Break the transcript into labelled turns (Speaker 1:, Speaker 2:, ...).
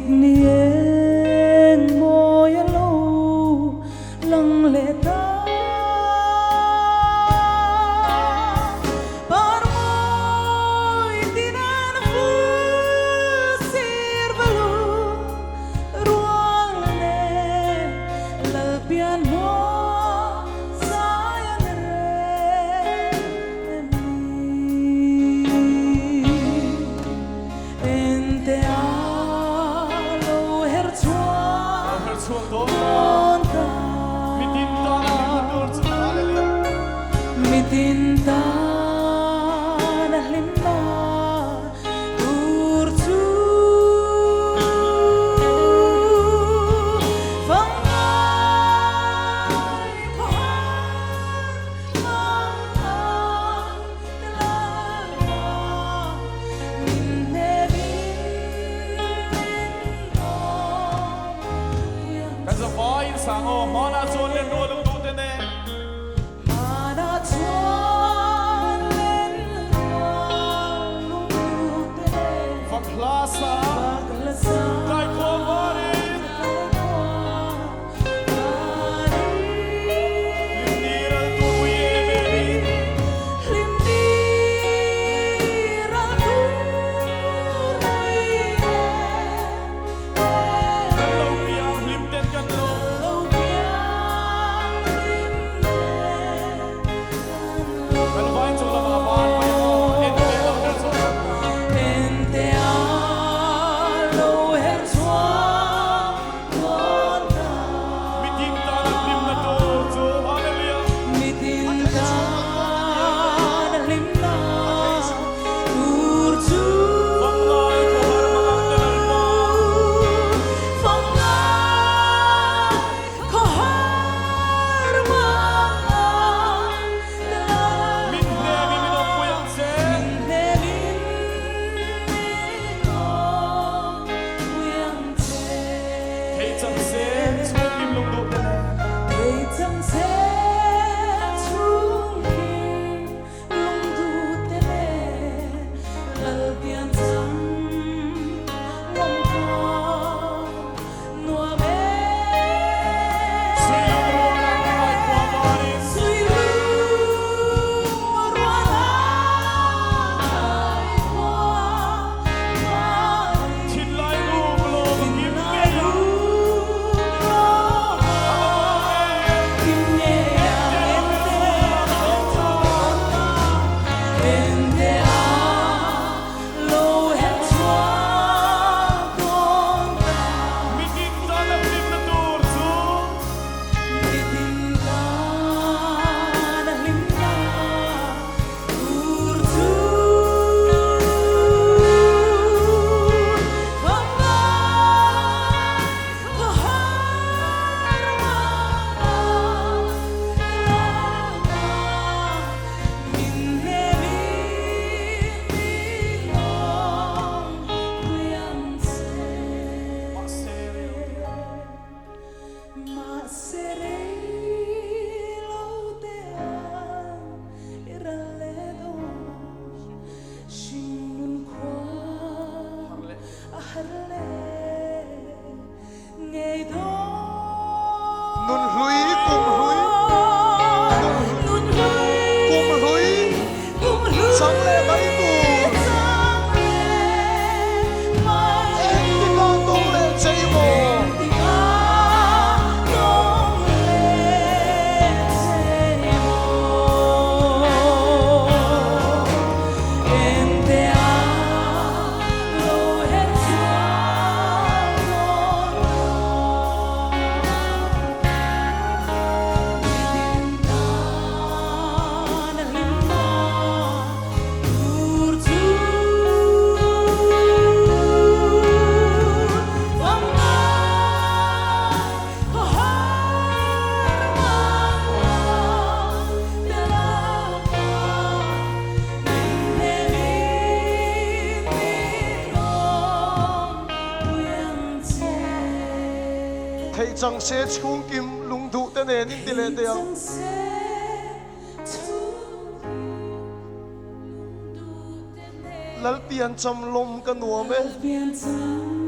Speaker 1: Thlasik ni eng mawi a lo lang leh ta. Par mawi tinan vul sir va lung rual nen Lalpian maw zai an rel em ni? Ente a lo her chhuak dawn ta. Mitin tan a hlimna tur chu Fangai khawhar mangang te lalpa min hnemin min awm pui ang
Speaker 2: Kan zavaiin sang aw, hmanah chuan len rual um duh te nen.
Speaker 1: Hmanah chuan len rual um duh te nen.
Speaker 2: Fak hla sa.
Speaker 1: Fak hla sa.
Speaker 2: Kaikhua varin.
Speaker 1: Kaikhua varin.
Speaker 2: Hlim ni ral tur ui em em in.
Speaker 1: Hlim ni ral tur ui em em.
Speaker 2: Kan lo piang hlim ten kan lo.
Speaker 1: Kan lo piang hlim ten kan lo.
Speaker 2: Kan vain chu lama van mai maw en te lo her chhuak.
Speaker 1: En te a lo her chhuak dawn ta.
Speaker 2: Mitin tan a hlimna tur chu Hallelujah.
Speaker 1: Mitin tan a hlimna tur chu.
Speaker 2: Fangai khawhar mangang te Lalpa.
Speaker 1: Fangai khawhar mangang te Lalpa.
Speaker 2: Min hnemin min awmpui ang che.
Speaker 1: Min hnemin min awmpui ang che.
Speaker 2: Thei chang se chhungkim lungduh te nen.
Speaker 1: Thei chang se chhungkim lungduh te nen. Lalpian cham lawm kha nuam e.
Speaker 2: Sui lung rual ang ngaihtuah varin.
Speaker 1: Sui lung rual ang ngaihtuah varin.
Speaker 2: Thinlai rum lawm a kim ngei ang.
Speaker 1: Thinlai rum lawm a kim ngei ang. Ente a Ente a lo her chhuak dawn ta.
Speaker 2: Mitin tan a hlimna tur chu.
Speaker 1: Mitin tan a hlimna tur chu. Fangai khawhar mangang Lalpa min hnemin min awmpui ang che.
Speaker 2: Mahse rei lo te ang.
Speaker 1: Mahse rei lo te ang i ral leh dawn. Hringnun khua a har leh ngei dawn.
Speaker 3: Nun hlui kum hlui.
Speaker 1: Nun hlui
Speaker 3: Kum hlui
Speaker 1: kum hlui
Speaker 3: chang leh mai tur.
Speaker 1: chang leh mai
Speaker 3: Engtikah tawng leh chei maw?
Speaker 1: Engtikah tawng leh chei maw? Ente a lo her chhuak dawn maw? Mitin tan a hlimna tur chu Fangai khawhar mangang te Lalpa min hnemin min awmpui ang che.
Speaker 3: Theih chang se chhungkim lungduh te nen in ti leh teh ang.
Speaker 1: Theih chang se chhungkim lungduh te nen.
Speaker 3: Lalpian cham lawm ka nuam e.
Speaker 1: Lalpian cham.